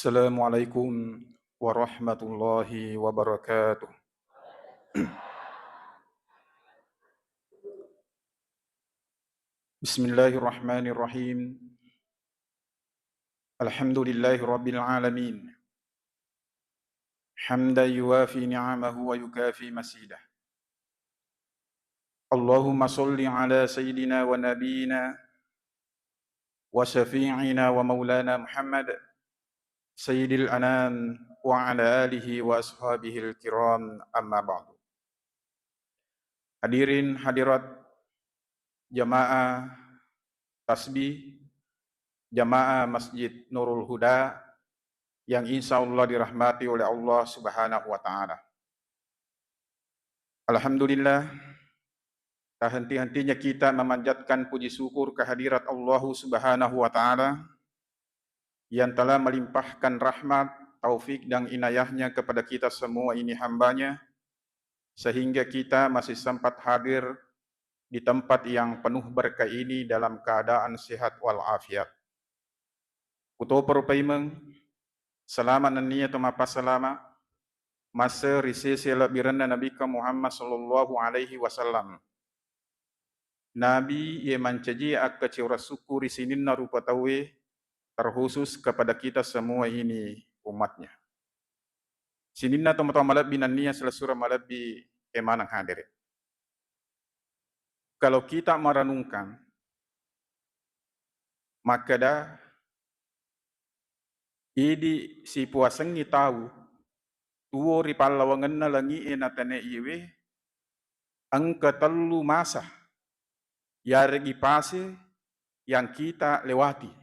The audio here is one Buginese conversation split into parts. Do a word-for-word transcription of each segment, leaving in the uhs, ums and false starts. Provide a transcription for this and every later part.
Assalamualaikum warahmatullahi wabarakatuh. Bismillahirrahmanirrahim. Alhamdulillahi rabbil alamin. Hamdan yuwafi ni'amahu wa yukafi masidah. Allahumma salli ala sayyidina wa nabiyina wa syafi'ina wa maulana Muhammad, sayyidil anam, wa ala alihi wa ashabihil kiram, amma ba'du. Hadirin hadirat jamaah tasbih, jamaah Masjid Nurul Huda yang insya Allah dirahmati oleh Allah Subhanahu wa Ta'ala. Alhamdulillah, tak henti-hentinya kita memanjatkan puji syukur kehadirat Allah Subhanahu wa Ta'ala yang telah melimpahkan rahmat, taufik, dan inayahnya kepada kita semua ini hambanya, sehingga kita masih sempat hadir di tempat yang penuh berkah ini dalam keadaan sehat walafiat. Kutoparo paimeng, salama nennia to mappassalama, masse ri sese lebbirenna Nabikka Muhammad sallallahu alaihi wasallam. Nabi iya mancaji akkacewra sukku ri sininna rupa tauwe, terkhusus kepada kita semua ini umatnya. Sininna tomatoa malebbi nennia silessureng malebbi kemaneng hadere. Kalau kita merenungkan, makkeda idi sipuasengngi tau tuo ri pallawangenna langi'e natanaiwe, engka tellu masa yaregi pase yang kita lewati.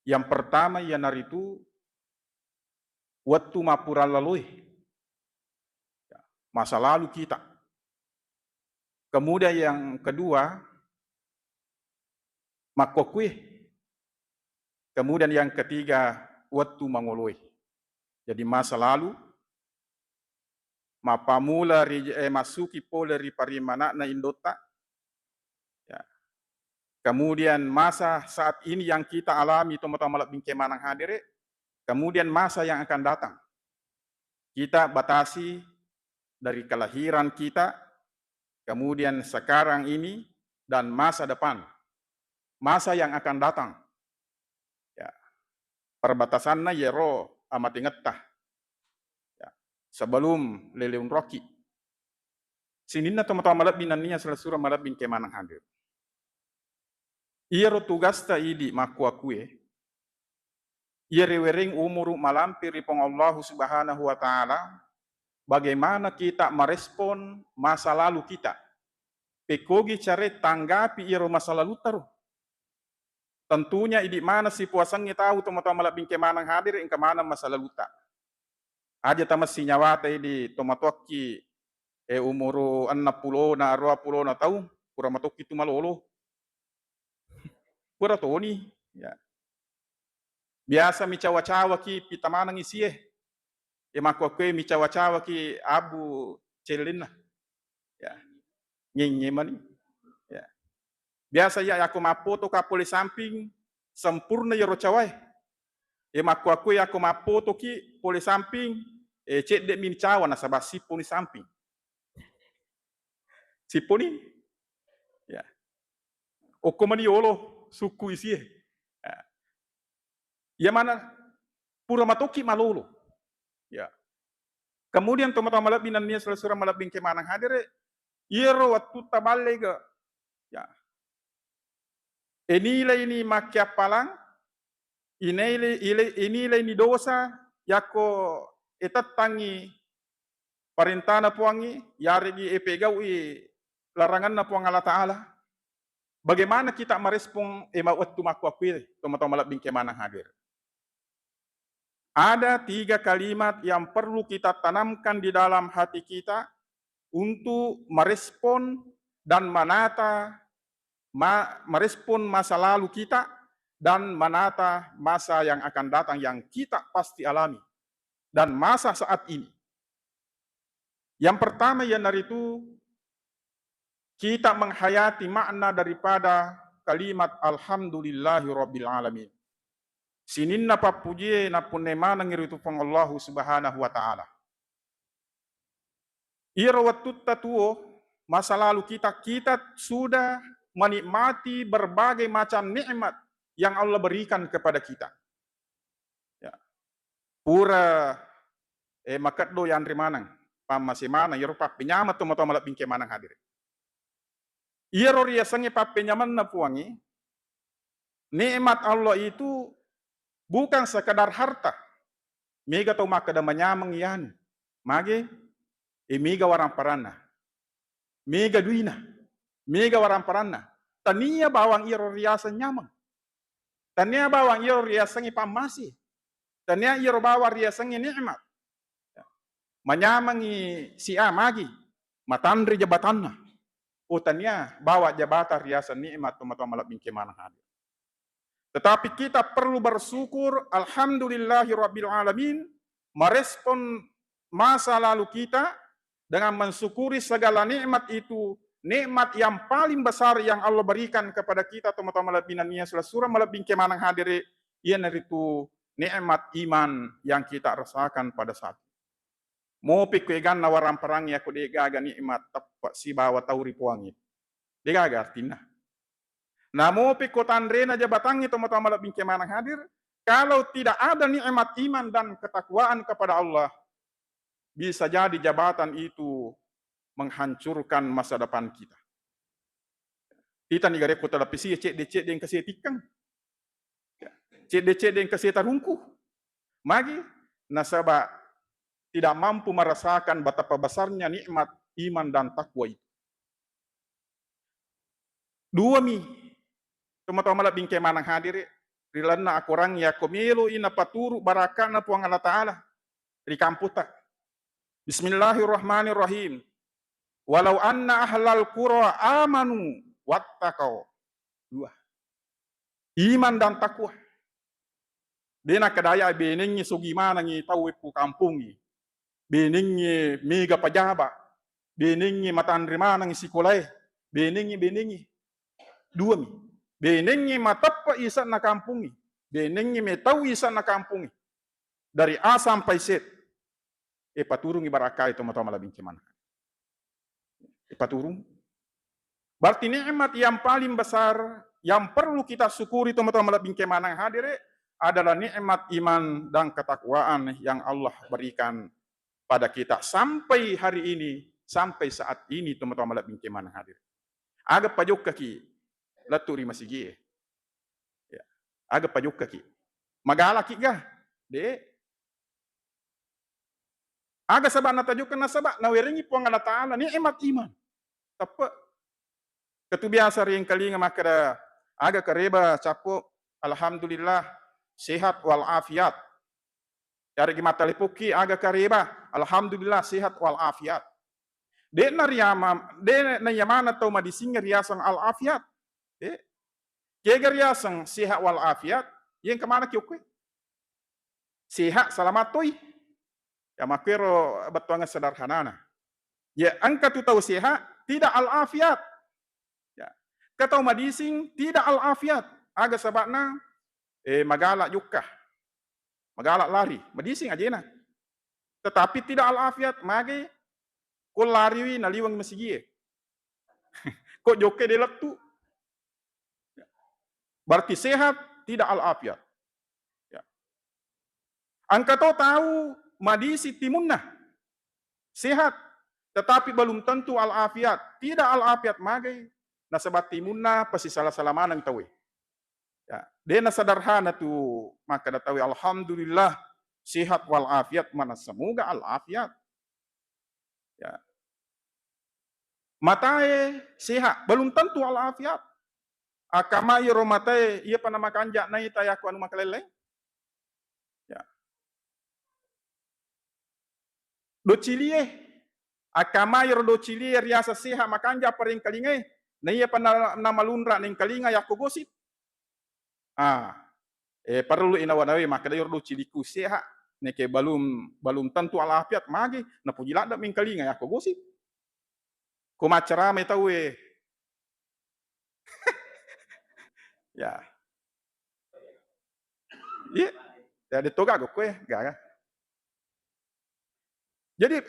Yang pertama iyanaritu wettu mappura laloe. Ya, masa lalu kita. Kemudian yang kedua, makkuakue. Kemudian yang ketiga, wettu mangoloe. Jadi masa lalu, mappamula ri, eh, massuki pole ri parimana'na indotta. Ya. Kemudian masa saat ini yang kita alami, tomatoa malebbi kemaneng hadere, kemudian masa yang akan datang. Kita batasi dari kelahiran kita, kemudian sekarang ini, dan masa depan. Masa yang akan datang. Ya. Perbatasanna yero amatingetta. Ya. Sebelum lele unrokki. Sininna tomatoa malebbi nennia silessureng malebbi kemaneng hadir. Iyaro tugasta idi makkuakue, iya riwereng umuru malampe ri Puang Allahu Subhanahu wa Ta'ala, bagaimana kita merespon masa lalu kita? Pekkogi care tanggapi iyaro masa lalu taro? Tentunya idi maneng sipuasengnge tau tomatoa malebbi kemaneng hadir, engka maneng masa lalu ta. Aja tamessi nyawata idi tomatoakki, eh, umuru enneng pulona, aruwa pulona taung, pura matokki tu malolo. Pura toni, ya. Biasa micawa-cawaki pita maneng isie. E makkuakue micawa-cawaki abu cellenna. Ya. Ngengnge mani. Ya. Biasa ya, yako mappotoka pole samping, sempurna yero cawae. E makkuakue yako mappotoki pole samping, e cedde mi cawa nasaba sipponi samping. Sipponi? Ya. Okko mani yolo sukku isie. Ya. Iya mana pura matoki malolo. Ya. Kemudian tomatoa malebbi nennia silessureng malebbi kemaneng hadere, iyaro wettu taballega. Ya. Inilaini makkiappalang, inaile-, ile-, inilaini dosa, yakko etettangngi parentana Puangngi, yaregi epegau'i laranganna Puang Allah Ta'ala. Bagaimana kita merespon ema wettu makkuakue, tomatoa malebbi kemaneng hadir? Ada tiga kalimat yang perlu kita tanamkan di dalam hati kita untuk merespon dan menata ma-, merespon masa lalu kita dan menata masa yang akan datang yang kita pasti alami dan masa saat ini. Yang pertama iyanaritu kita menghayati makna daripada kalimat alhamdulillahi rabbil alamin. Sininna pappujie nappunnai manengngi ritu Puang Allahu Subhanahu wa Ta'ala. Iyaro wettutta tuo, masa lalu kita, kita sudah menikmati berbagai macam nikmat yang Allah berikan kepada kita. Ya. Pura, eh, makeddo yanre maneng, pammase maneng, iyaro pappenyameng tomatoa malebbi engkae maneng hadire. Iyaro riasengnge pappenyamenna Puangnge, nikmat Allah itu bukan sekadar harta. Mega tau makkeda manyameng iyanu. Mage? E, mega waramparanna. Mega duina. Mega waramparanna. Tania bawang iyaro riaseng nyameng. Tania bawang iyaro riasengnge pammase. Tania iyaro bawang riasengnge nikmat. Manyamengngi si A magi, matanre jabatanna. Oh, tania bawa jabatan riaseng nikmat tomatoa malebbi engkae maneng hadir. Tetapi kita perlu bersyukur, alhamdulillahi rabbil alamin, merespon masa lalu kita dengan mensyukuri segala nikmat itu, nikmat yang paling besar yang Allah berikan kepada kita tomatoa malebbi nennia sura-sura malebbi engkae maneng hadire, iyanaritu nikmat iman yang kita rasakan pada saat itu. Mopi ko eganna waramparangnge, ako de gaga nikmat teppe sibawa tau ri Puangnge. De gaga artinna. Namopi ko tanrena jabatangnge tomatoa malebbi engkae maneng hadir, kalau tidak ada nikmat iman dan ketakwaan kepada Allah, bisa jadi jabatan itu menghancurkan masa depan kita. Itani gare ko televisi cedde-cedde engka setikkeng. Cedde-cedde engka setarungku. Magi? Nasaba tidak mampu merasakan betapa besarnya nikmat iman dan takwa itu. Duami, tomatoa malebbi engkae maneng hadire, ri lalenna akorang yako meloi napaturu barakana Puang Allah Ta'ala ri kamputta. Bismillahirrahmanirrahim. Walau anna ahlal qura amanu wattaqau. Dua. Iman dan takwa. De nakkedaya benengngi sogi manengngi tau ku kampongnge. Benengngi mega pajaba. Benengngi matanre maneng sikolae. Benengngi, benengngi. Duami. Benengngi mateppe ise'na kampongnge. Benengngi metau ise'na kampongnge. Dari A sampai Z. E, paturungi barakkai tomatoa malebbi engkae maneng. E, paturung. Berarti nikmat yang paling besar yang perlu kita syukuri tomatoa malebbi engkae maneng hadire adalah nikmat iman dan ketakwaan yang Allah berikan pada kita sampai hari ini, sampai saat ini tomatoa malebbi engkae maneng hadire. Aga pajokkaki lettu ri masigie. Ya. Aga pajokkaki. Magalaki ga? De. Aga saba'na tajokka? Nasaba nawerengngi Puang Allah Ta'ala nikmat iman. Teppe. Ketu biasa riengkalinga makkeda, aga kareba cappu, alhamdulillah, sehat wal afiat. Yareggi mattalipukki, aga kareba, alhamdulillah, sehat wal afiat. De nariama, de naiyamana tau madising riaseng al afiat. De. Kega riaseng sehat wal afiat? Yengka manaki okkoe. Sehat, selamat toi. Ya, makkuero bettuanna sederhanana. Ya, engka tu tau sehat, tidak al afiat. Ya. Engka tau madising, tidak al afiat. Aga saba'na? Eh, magala jokka. Magala lari, madising ajena. Tetapi tidak al afiat, mage ko lariwi naliweng masigie. Ko jokke de lettu. Berarti sehat, tidak al afiat. Ya. Engka to tau madising timunna. Sehat, tetapi belum tentu al afiat. Tidak al afiat, magai? Nasaba timunna pasisala-sala maneng tauwe. Ya, de nasederhana tu makkeda tauwe, alhamdulillah, sehat wal afiat, mana semoga al afiat. Ya. Matae sehat, belum tentu al afiat. Akkamai ro matae, iya pa namakanja naita yako anu makalelleng. Ya. Docilie, akkamai ro docilie riaseng sehat makanja parengkalingai, naiya pa na-, namalunra nengkalinga yakko gosip. Ah, eh, parellu inawa-nawai makkeda iyaro docilikku sehat, neke balum, balum tentu alafiat, magi napuji ladde mengkalinga yakko gosip. Ko maccaramai tauwe. Ya. Iya, ya, de' to gaga koe, gaga. Jadi,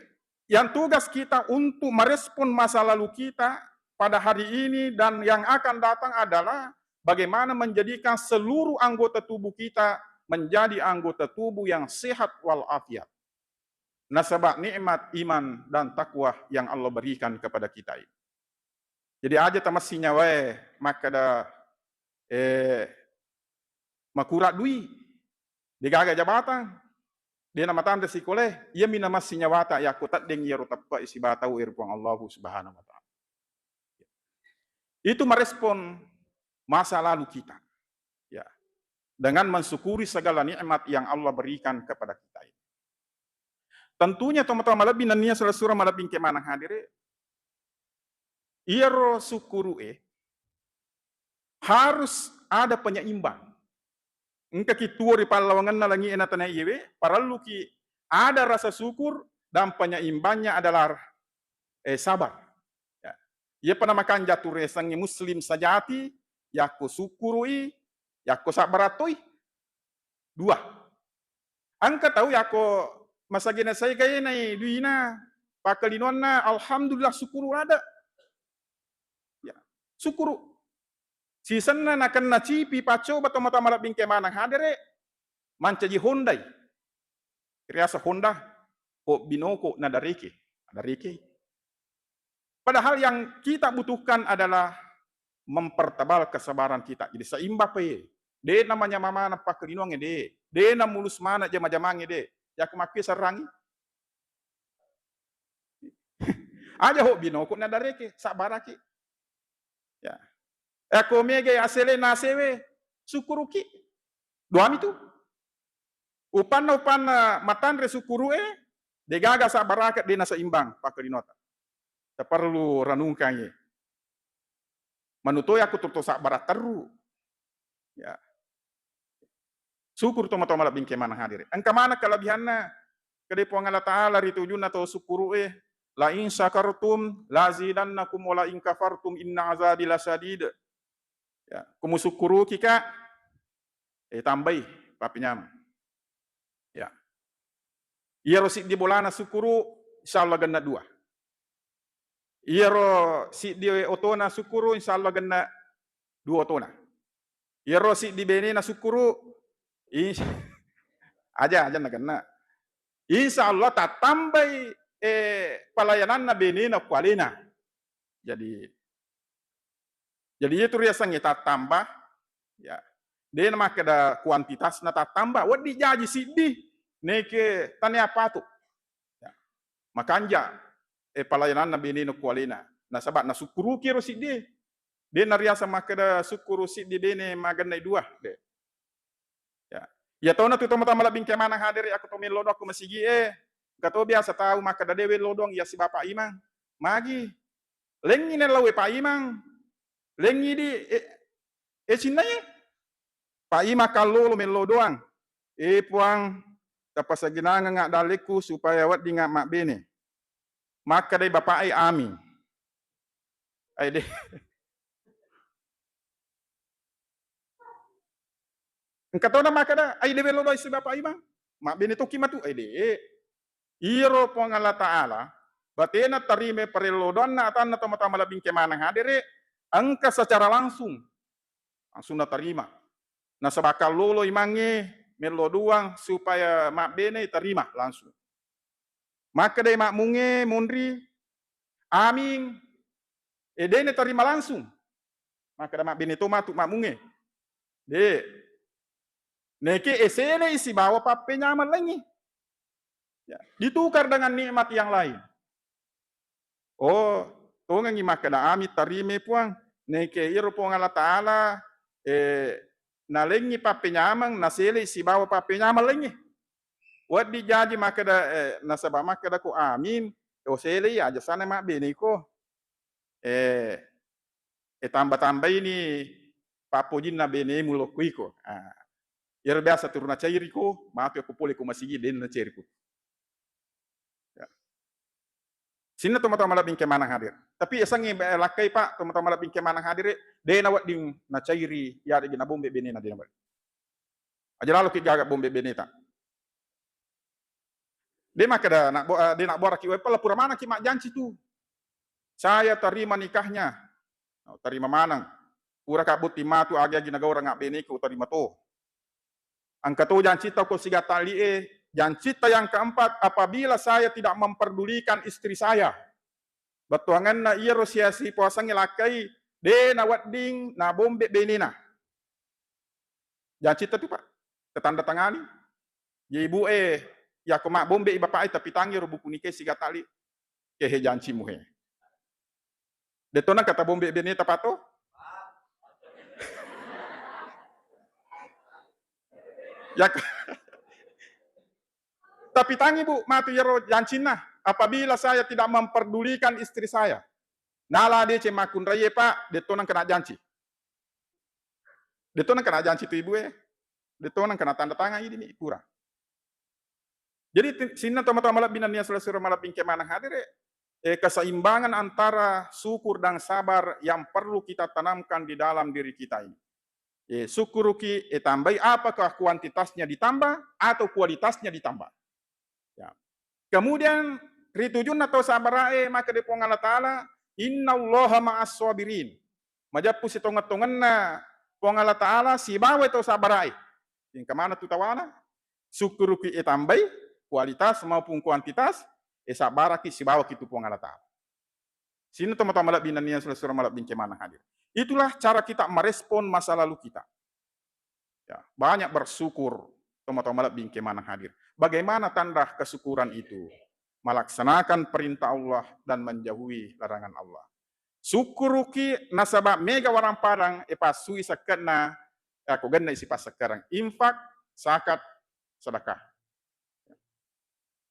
yang tugas kita untuk merespon masa lalu kita pada hari ini dan yang akan datang adalah bagaimana menjadikan seluruh anggota tubuh kita menjadi anggota tubuh yang sehat walafiat. Nasaba nikmat iman dan takwa yang Allah berikan kepada kita ini. Jadi aja tamassi nyawae makkeda, eh, makura dui, degaga jabatang, de' namatanre sikolae, iyami namassi nyawata yakko teddeng iyaro teppe'i siba tau ero Puang Allahu Subhanahu wa Ta'ala. Itu merespon masa lalu kita. Ya. Dengan mensyukuri segala nikmat yang Allah berikan kepada kita ini. Tentunya tomatoa malebbi nennia sala-, sura malebbi engke maneng hadere, iyaro sukkuru'e harus ada penyeimbang. Engkaki tuo ri pallawangenna langi'e na tanaiewe, parelluki ada rasa syukur dan penyeimbangnya adalah, eh, sabar. Ya. Iyapa namakanja tu resengnge muslim sajati, yakko sukkuru'i, yakko sabbarattoi. Dua. Engka tau yakko masagena saegae nai duina, pakkalinoanna, alhamdulillah, sukkuru ladde. Ya, sukkuru. Sisenna nakenna cipi paccoba tomatoa malebbi engke maneng hadere, mancaji Hondai. Riaseng Honda, hobbi noko nadareke. Nadareke. Padahal yang kita butuhkan adalah mempertebal kesabaran kita. Jadi seimbang pe. De' namanyamang maneng pakkalinoangnge, de'. De' namulus maneng jama-jamangnge, de'. Yakko makkue serrangi. Aja hobbi noko nadareke, sabbaraki. Ya. Yakko mega asele nasewe, sukkuruki. Duami tu. Upanna, upanna matanre sukkuru'e, degaga sabbaraka, de' naseimbang pakkalinota. Taperlu renungkangngi. Manutoi aku to, to sabbara terru. Ya. Syukur tomatoa malebbi engke maneng hadere. Engka maneng kelebihanna, kede Puang Allah Ta'ala ri tujunna to sukkuru'e, "La in syakartum la azidannakum wa la in kafartum inna azabi lasyadid." Ya, ko musukkuruki ka, eh, tambai pappenyameng. Ya. Iyaro siddi bolana sukkuru, insya Allah genna dua. Iyaro siddi otona sukkuru, insya Allah genna dua otona. Iyaro siddi benena sukkuru, insya, aja, aja nagenna. Insya Allah tattambai, eh, pelayananna benena ku alena. Jadi, jadi itu riasengnge tattamba, ya. De' namakkeda kuantitasna tattamba, wedding jaji siddi, neke tania patu. Ya. Makanja, eh, pelayananna benena ku alena. Nasaba nasukkuruki ero siddi. De' nariaseng makkeda sukkuru siddi bene magennai dua. De'. Ya. Iya tona tu tomatoa malebbi engke maneng hadere, aku to mello doang ko masigi e. Engka to biasa tau makkeda de' wello doang iya si Bapak Imang. Magi. Lengngi nellau e Pak Imang. Lengngi di, eh, eh, cinnaye. Pak Imang kallolo mello doang. Eh, Puang, tapasaginangengnga dallekku supaya weddingnga mabbene. Makkedai bapak e, amin. Ai de'. Engka tona makkeda, ai de' wello doang si Bapak Imang. Mabbene tokki matu, ai de'. Iyaro Puang Allah Ta'ala, batena tarima parello doanna atanna tomatoa malebbi engke maneng hadere, engka secara langsung. Langsung natarima. Nasaba kallolo imangnge mello doang supaya mabbene, tarima langsung. Makkedai makmungnge monri, amin. E, de' natarima langsung. Makkeda mabbene to matu makmungnge. De'. Neke eselei sibawa pappenyameng laingnge. Ya, ditukar dengan nikmat yang lain. Oh, tongengngi makkeda, amin, tarima Puang. Neke iyaro Puang Allah Ta'ala, eh, nalengngi pappenyameng, naselei sibawa pappenyameng laingnge. Wedding jaji makkeda, eh, nasaba makkeda ko amin, oh selei aja sana mabbene ko. Eh, eh, tamba-tambaini pappojinna benemu lokko iko. Ah. Iyaro biasa turu nacairi ko, matu ko pole ko masigi de' nacairi ko. Ya. Sininna tomatoa malebbi engke maneng hadir. Tapi yasengnge, eh, lakkai, Pak, tomatoa malebbi engke maneng hadir, de' nawedding nacairi, ya, de' nabombe benena, de' nawedding. Aja laloki gaga bombe beneta. De makkeda nak bo-, eh, de nabboraki, "Weh, pella pura manengki majjanci tu. Saya terima nikahnya." Oh, terima maneng. Pura kabutting matu agi-agi nagaurang abbeneku, terima to. Engka to jancita ko sigatali'e, jancita yang keempat, apabila saya tidak memperdulikan istri saya. Bettuangenna iyaro siasi puasangnge lakkai, de nawedding nabombe benena. Jancita tu, Pak. Tatanda tangani. Ye ibu e, yako mabbombe i bapak e, tapi tangi ro buku nike sigatali. Kehe jancimu he. Detto nengka tabombe beneta pato? Yako. Tapi tangi, Bu, matu iyaro jancinna. Apabila saya tidak memperdulikan istri saya. Nala deceng makkunraie, Pak, detto nengka na janci. Detto nengka na janci tu ibu e. Detto nengka na tanda tangan ini pura. Jadi ti-, sininna tomatoa malebbi nennia sura-sura malebbi engke maneng hadir, eh, keseimbangan antara syukur dan sabar yang perlu kita tanamkan di dalam diri kita ini. Eh, syukuruki, eh, tambai, apakah kuantitasnya ditambah atau kualitasnya ditambah? Ya. Kemudian ritujunna tau sabarae, makkeda Puang Allah Taala, "Innallaha ma'as sabirin." Majeppu sitongeng-tongenna Puang Allah Taala sibawa tau sabarae. Engka maneng tu tawana, syukuruki, eh, tambai kualitas maupun kuantitas, eh, sabbaraki sibawaki tu Puang Allah Taala. Sininna tomatoa malebbi nennia sura-sura malebbi engke maneng hadir. Itulah cara kita merespon masa lalu kita. Ya, banyak bersyukur tomatoa malebbi engke maneng hadir. Bagaimana tanda kesyukuran itu? Melaksanakan perintah Allah dan menjauhi larangan Allah. Syukuruki nasaba mega warang padang, eh, passui sekke'na, eh, ko gennai sipassekkereng. Infak, zakat, sedekah.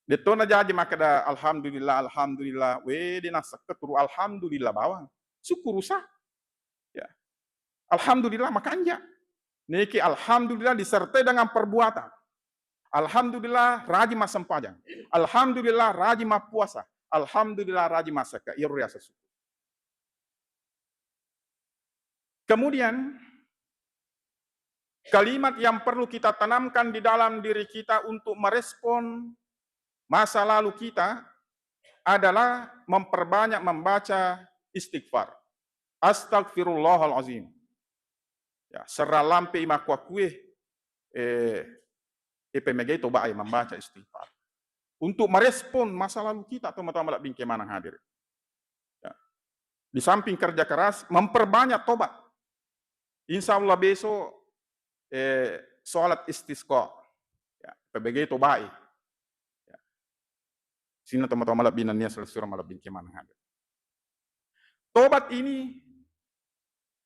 Dettona jaji makkeda, "Alhamdulillah, alhamdulillah." We, de nasekke turu alhamdulillah bawang. Syukuru sa. Ya. Alhamdulillah makanja. Niki alhamdulillah disertai dengan perbuatan. Alhamdulillah rajin massempajang. Alhamdulillah rajin mappuasa. Alhamdulillah rajin massekka. Iyaro riaseng syukur. Kemudian, kalimat yang perlu kita tanamkan di dalam diri kita untuk merespon masa lalu kita adalah memperbanyak membaca istighfar. Astagfirullahalazim. Ya, serra lampe i makkuakue, eh, eh, pemegai toba e membaca istighfar. Untuk merespon masa lalu kita, tomatoa malebbi engke maneng hadir. Ya. Di samping kerja keras, memperbanyak tobat. Insya Allah besok, eh, sholat istisqa. Ya, pemegai toba e. Ya. Sininna tomatoa malebbi nennia sura-sura malebbi engke maneng hadir. Tobat ini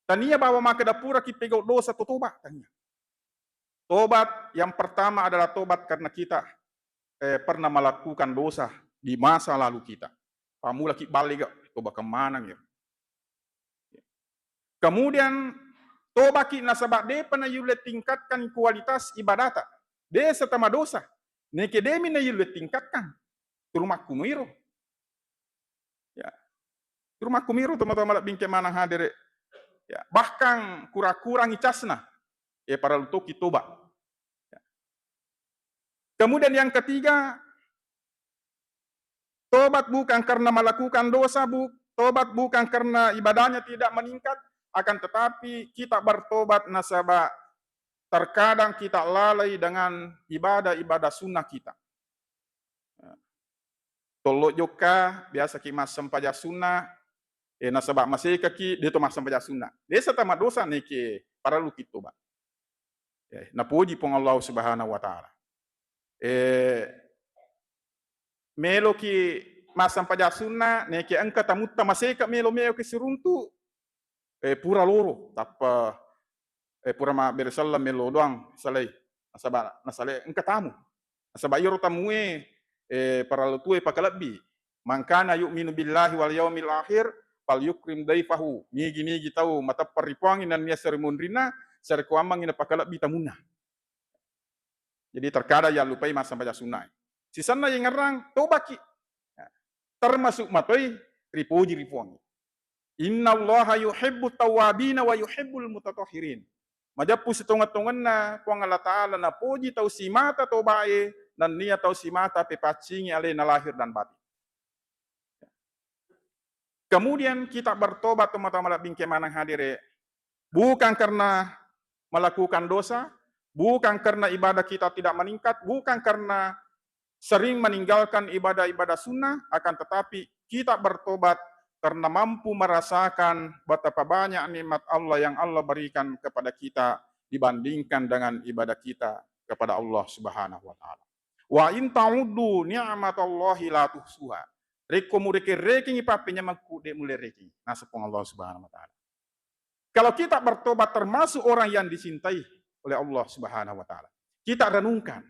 tania bawa makkeda puraki pegau dosa to tobat, tania. Tobat yang pertama adalah tobat karena kita, eh, pernah melakukan dosa di masa lalu kita. Pammulaki balle ga, toba kemaneng ya. Kemudian tobaki nasaba depa nayulle tingkatkan kualitas ibadata. De setama dosa. Neke demi nayulle tingkatkan. Turu makkumoiro. Ya. Turu makkumoiro tomatoa malebbi engke maneng hadere. Ya. Bahkan kura-kurangi casna. Ya, parellu toki toba. Ya. Kemudian yang ketiga, tobat bukan karena melakukan dosa, bu-, tobat bukan karena ibadahnya tidak meningkat, akan tetapi kita bertobat nasaba terkadang kita lalai dengan ibadah-ibadah sunnah kita. Tollo jokka, biasaki massempajang sunna, eh, nasaba masekaki, deto massempajang sunna. Desa tama dosa neke parelluki toba. Eh, napoji Puang Allah Subhanahu wa Ta'ala. Eh, meloki massempajang sunna, neke engka tamutta maseka melo-, meloki siruntu, eh, pura loro, tappa, eh, pura mabbere selleng melo doang salai. Nasaba, nasale engka tamu. Nasaba iyaro tamue, eh, parellu tuo pakalebbi. "Man kana yu'minu billahi wal yaumil akhir, falyukrim daifahu." Nigi-nigi tau mateppa ri Puangnge nennia seri munrinna, sarekkuammengngi napakalebbi tamunna. Jadi terkadang yallupai massempajang sunnae. Sisenna yengngerang, tobaki. Termasuk matoi ripoji ri Puang. "Innallaha yuhibbut tawwabina wa yuhibbul mutatahhirin." Majeppu sitongeng-tongenna Puang Allah Ta'ala napoji tau simata tobae, nennia tau simata pepaccingi alena lahir dan batin. Kemudian kita bertobat, tomatoa malebbi engka maneng hadire, bukan karena melakukan dosa, bukan karena ibadah kita tidak meningkat, bukan karena sering meninggalkan ibadah-ibadah sunnah, akan tetapi kita bertobat karena mampu merasakan betapa banyak nikmat Allah yang Allah berikan kepada kita dibandingkan dengan ibadah kita kepada Allah Subhanahu wa Ta'ala. "Wa in ta'uddu ni'matallahi la tuhsuha." Rekko murekeng-rekengngi pappenyamengku, de mulle rekeng, naseng Puang Allah Subhanahu wa Ta'ala. Kalau kita bertobat, termasuk orang yang dicintai oleh Allah Subhanahu wa Ta'ala. Kita renungkan,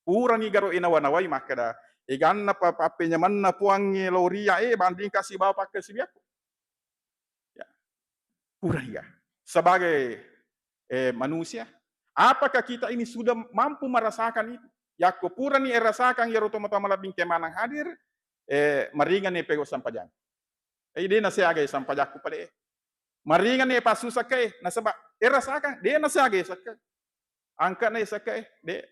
purani garo enawa-nawai makkeda, eganna pa-, pappenyamenna Puangnge lao ria e bandingkan sibawa pakkasiwiakku. Ya. Purani ga. Sebagai, eh, manusia, apakah kita ini sudah mampu merasakan itu? Yakko purani erasakan iyaro tomatoa malebbi engka maneng hadir, eh, maringani pegau sempajang. Eh, de nasiaga sempajakku pale. Maringani passusakka e, nasaba erasakang, de nasiaga sakka. Angkana sakka e, de.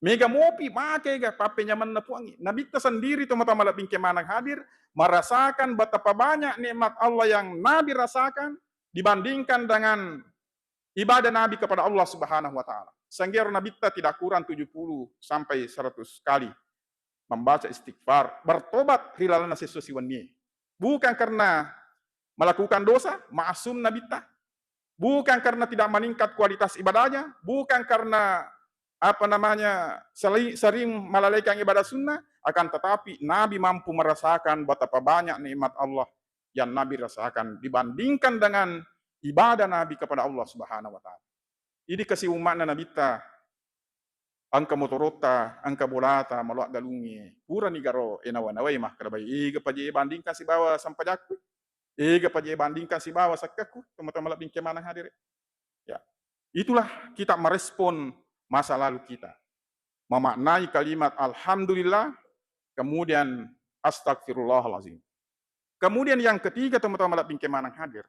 Mega mopi make ga pappenyamenna Puangnge. Nabitta sendiri tomatoa malebbi engka maneng hadir merasakan betapa banyak nikmat Allah yang Nabi rasakan dibandingkan dengan ibadah Nabi kepada Allah Subhanahu wa Ta'ala. Sehingga Nabitta tidak kurang tujuh puluh sampai seratus kali membaca istighfar, bertobat ri lalenna siesso siwennie. Bukan karena melakukan dosa, maksum Nabitta. Bukan karena tidak meningkat kualitas ibadahnya, bukan karena, apa namanya, seli-, sering melalaikan ibadah sunnah, akan tetapi Nabi mampu merasakan betapa banyak nikmat Allah yang Nabi rasakan dibandingkan dengan ibadah Nabi kepada Allah Subhanahu wa Ta'ala. Idi kasi umma'na Nabitta, engka motorotta, engka bolata, maloa galungnge, purani garo enawa-nawai makkeda bai, ega paje bandingkan sibawa sempajakku, ega paje bandingkan sibawa sakkakku, tomatoa malebbi engka maneng hadire. Ya. Itulah kita merespon masa lalu kita. Memaknai kalimat alhamdulillah, kemudian astagfirullahalazim. Kemudian yang ketiga, tomatoa malebbi engka maneng hadir.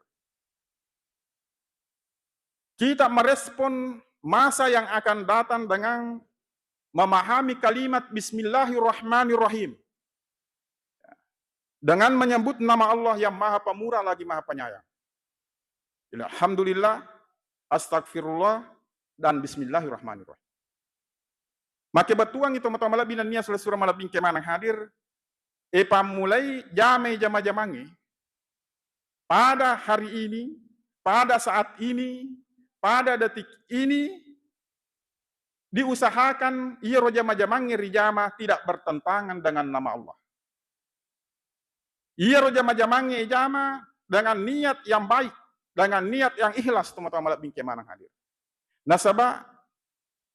Kita merespon masa yang akan datang dengan memahami kalimat bismillahirrahmanirrahim. Dengan menyebut nama Allah yang Maha Pemurah lagi Maha Penyayang. Alhamdulillah, astagfirullah, dan bismillahirrahmanirrahim. Makkebettuangngi tomatoa malebbi nennia sura-sura malebbi engka maneng hadir, e pammulai jamai jama-jamangnge, pada hari ini, pada saat ini, pada detik ini, diusahakan iyaro jama-jamangnge rijama tidak bertentangan dengan nama Allah. Iyaro jama-jamangnge ijama dengan niat yang baik, dengan niat yang ikhlas, tomatoa malebbi engka maneng hadir. Nasaba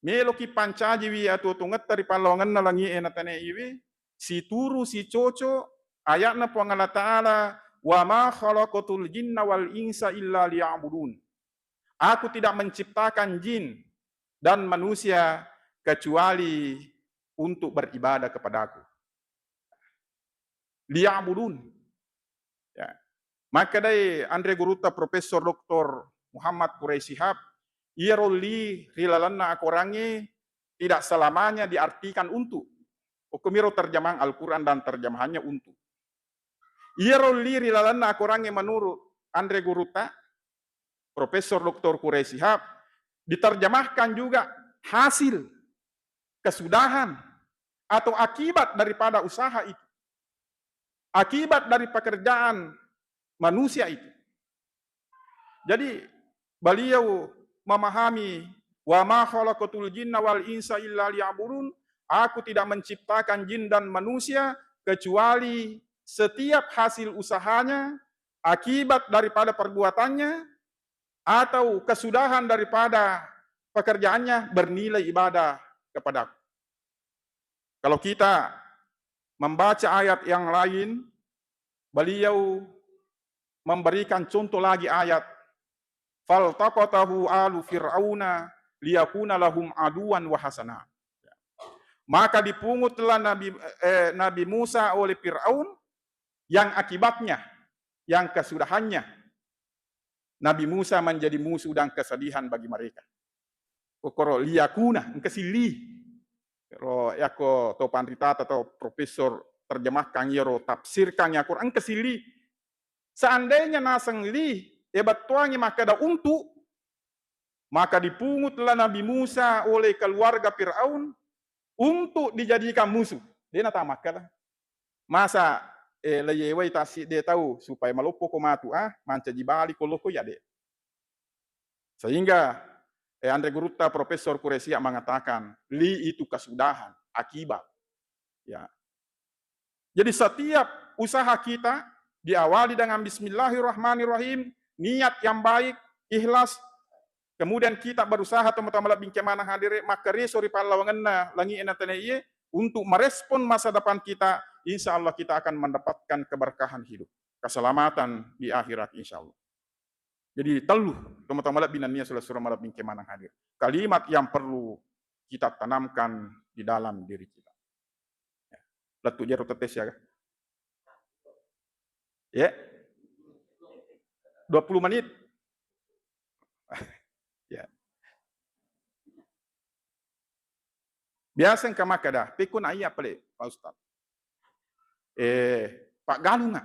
meloki pancajiwi atuo-tuongetta ri pallawangenna langi'e na tanae iwe, situru sicoco aya'na Puang Allah Ta'ala, "Wa ma khalaqtul jinna wal insa illa liya'budun." Aku tidak menciptakan jin dan manusia kecuali untuk beribadah kepadaku. Liya'budun. Ya. Makkedai anre gurutta Profesor Doktor Muhammad Quraish Shihab, iyaro li ri lalenna akorangnge tidak selamanya diartikan untuk. Okkomiro terjemahan Al-Quran dan terjemahannya untuk. Iyaro li ri lalenna akorangnge menurut anre gurutta, Profesor Doktor Quraish Shihab, diterjemahkan juga hasil, kesudahan, atau akibat daripada usaha itu. Akibat dari pekerjaan manusia itu. Jadi, beliau memahami, "Wa ma khalaqtul jinna wal insa illa liya'budun." Aku tidak menciptakan jin dan manusia kecuali setiap hasil usahanya, akibat daripada perbuatannya, atau kesudahan daripada pekerjaannya bernilai ibadah kepadaku. Kalau kita membaca ayat yang lain, beliau memberikan contoh lagi ayat, "Faltaqatahu alu fir'auna liyakuna lahum aduwan wa hasana." Maka dipungutlah Nabi, eh, Nabi Musa oleh Firaun, yang akibatnya, yang kesudahannya, Nabi Musa menjadi musuh dan kesedihan bagi mereka. Kokoro liyakuna, engka silli. Ro, yakko to panritata, to profesor terjemahkan iyaro, tafsirkan ya Quran, engka silli. Seandainya naseng li, e, bettuangi makkeda untuk, maka dipungutlah Nabi Musa oleh keluarga Firaun untuk dijadikan musuh. De' natamakkeda. Masa, e, leyewai tassidde tau supaya maloppo ko matu, ah, mancaji bali ko loko ya de'. Sehingga, e, anre gurutta Profesor Kuresia mengatakan, li itu kesudahan, akibat. Ya. Jadi setiap usaha kita diawali dengan bismillahirrahmanirrahim, niat yang baik, ikhlas, kemudian kita berusaha, teman-teman lebih kemana hadire, makkareso ri pallawangenna langi ena tane iye, untuk merespon masa depan kita, insya Allah kita akan mendapatkan keberkahan hidup, keselamatan di akhirat, insya Allah. Jadi tellu, teman-teman lebih nania sura-sura malebbi kemana hadir. Kalimat yang perlu kita tanamkan di dalam diri kita. Ya. Lettu jero tetes ya. Ya. Dua puluh menit. Ya. Biasa engka makkeda, pekko na iya pale, Pak Ustaz. Eh, paggalunga.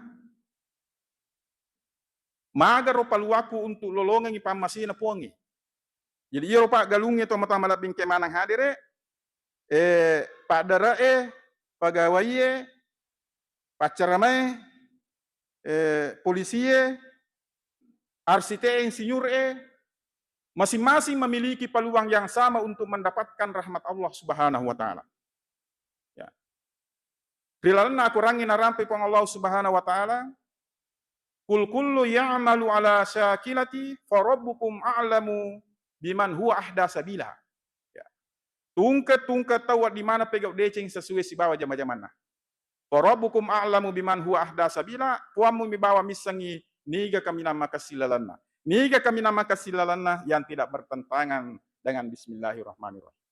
Magaro paluaku untuk lolongengi pammasena Puangnge. Jadi iyaro paggalungnge to mata malebbi engka maneng hadire, eh, paddare'e, pagawaie, paccaramae, eh, polisie, arsitek, insinyur e, masing-masing memiliki peluang yang sama untuk mendapatkan rahmat Allah Subhanahu wa Ta'ala. Ya. Ri lalenna Akorangnge narampe Puang Allah Subhanahu wa Ta'ala, "Qul kullu ya'malu ala syakilati, farabbukum a'lamu biman huwa ahda sabila." Ya. Tungke-tungke tau di mana pegau deceng sesuai sibawa jama-jamanna. "Farabbukum a'lamu biman huwa ahda sabila," Puammu mi bawang missengngi niga kaminang makessing lalenna. Niga kaminang makessing lalenna yang tidak bertentangan dengan bismillahirrahmanirrahim.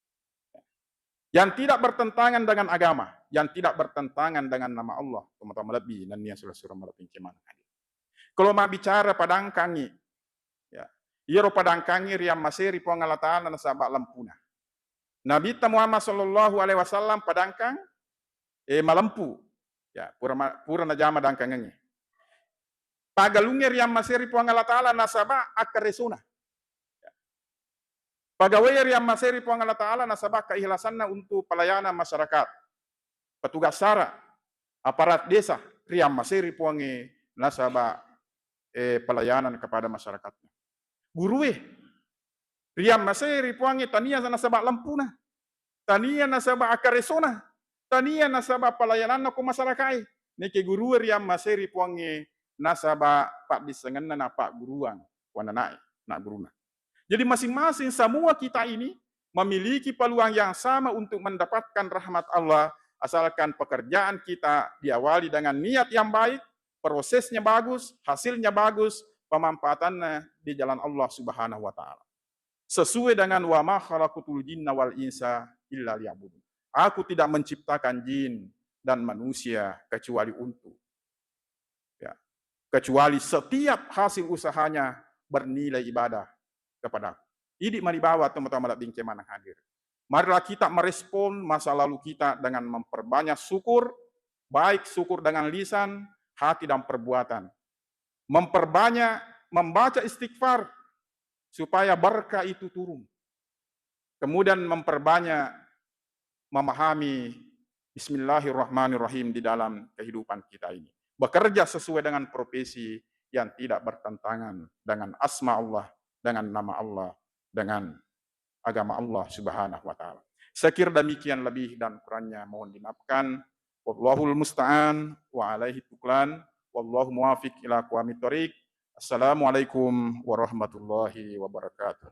Yang tidak bertentangan dengan agama, yang tidak bertentangan dengan nama Allah, teman-teman lebih, nennia sura-sura malebbi engka maneng hadir. Kalau mau bicara padangkangi, ya, iyaro padangkangi riammaseri Puang Allah Ta'ala nasaba lempuna. Nabitta Muhammad sallallahu alaihi wasallam padangkang, eh, malempu. Ya, pura ma-, pura najama dangkangengnge. Pagalungnge riammaseri Puang Allah Ta'ala nasaba akkaresona. Ya. Pagawai riammaseri Puang Allah Ta'ala nasaba keikhlasanna untuk pelayanan masyarakat. Petugas sara, aparat desa, riammaseri Puangnge nasaba, eh, pelayanan kepada masyarakatnya. Gurue, riammaseri Puangnge tania nasaba lempuna, tania nasaba akkaresona, tania nasaba pelayananna ko masyarakat e. Neke gurue riammaseri Puangnge nasaba paddissengenna napagguruang wananae, na guruna. Jadi masing-masing, semua kita ini memiliki peluang yang sama untuk mendapatkan rahmat Allah, asalkan pekerjaan kita diawali dengan niat yang baik, prosesnya bagus, hasilnya bagus, pemanfaatannya di jalan Allah Subhanahu wa Ta'ala. Sesuai dengan, "Wa ma khalaqtul jinna wal insa illa liya'budun." Aku tidak menciptakan jin dan manusia kecuali untuk, ya, kecuali setiap hasil usahanya bernilai ibadah kepadaku. Idi malibawa teman-teman lebbi engka maneng hadir. Marilah kita merespon masa lalu kita dengan memperbanyak syukur, baik syukur dengan lisan, hati, dan perbuatan. Memperbanyak membaca istighfar supaya berkah itu turun. Kemudian memperbanyak memahami Bismillahirrahmanirrahim di dalam kehidupan kita ini. Bekerja sesuai dengan profesi yang tidak bertentangan dengan asma Allah, dengan nama Allah, dengan agama Allah Subhanahu wa Ta'ala. Saya kira demikian, lebih dan kurangnya mohon dimaafkan. Wallahul musta'an wa alaihi tuklan. Wallahu muwafiq ila aqwamit thariq. Assalamualaikum warahmatullahi wabarakatuh.